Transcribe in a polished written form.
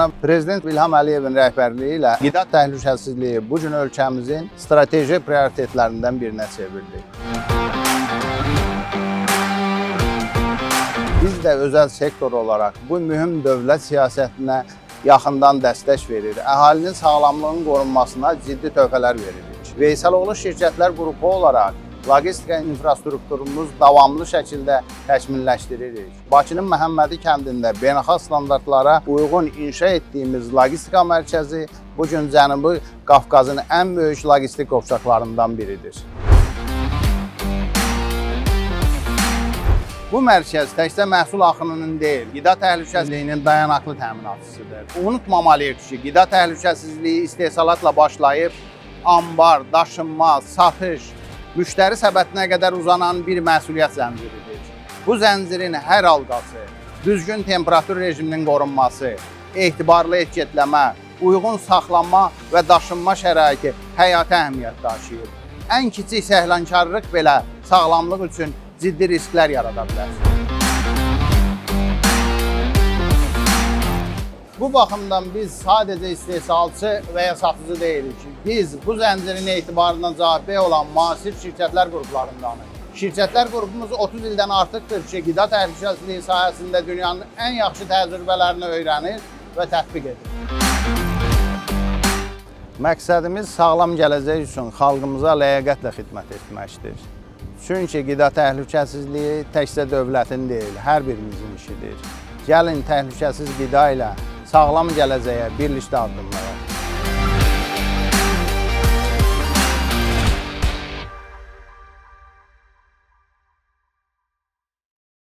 Cənab Prezident İlham Əliyevin rəhbərliyi ilə qida təhlükəsizliyi bu gün ölkəmizin strateji prioritetlərindən birinə çevrildi. Biz də özəl sektor olaraq bu mühüm dövlət siyasətinə yaxından dəstək verir. Əhalinin sağlamlığının qorunmasına ciddi töhfələr veririk. Veysəloğlu Şirkətlər Qrupu olaraq logistika infrastrukturumuz davamlı şəkildə təkmilləşdiririk. Bakının Məhəmmədi kəndində beynəlxalq standartlara uyğun inşa etdiyimiz logistika mərkəzi bu gün Cənubi Qafqazın ən böyük logistik qovşaqlarından biridir. Bu mərkəz təkcə məhsul axınının deyil, qida təhlükəsizliyinin dayanaqlı təminatçısıdır. Unutmamalıyıq ki, qida təhlükəsizliyi istehsalatla başlayıb anbar, daşınma, satış, müştəri səbətinə qədər uzanan bir məsuliyyət zənciridir. Bu zəncirin hər halqası, düzgün temperatur rejiminin qorunması, etibarlı etiketləmə, uyğun saxlanma və daşınma şəraiti həyati əhəmiyyət daşıyır. Ən kiçik səhlənkarlıq belə sağlamlıq üçün ciddi risklər yarada bilər. Bu baxımdan biz sadəcə istehsalçı və ya satıcı deyilik. Biz bu zəncirin etibarına cavabdeh olan müasir şirkətlər qruplarındanıq. Şirkətlər qrupumuz 30 ildən artıqdır ki, qida təhlükəsizliyi sahəsində dünyanın ən yaxşı təcrübələrini öyrənir və tətbiq edir. Məqsədimiz sağlam gələcək üçün xalqımıza ləyaqətlə xidmət etməkdir. Çünki qida təhlükəsizliyi təkcə dövlətin deyil, hər birimizin işidir. Gəlin təhlükəsiz qida ilə sağlam gələcəyə birlikdə addımlayaq.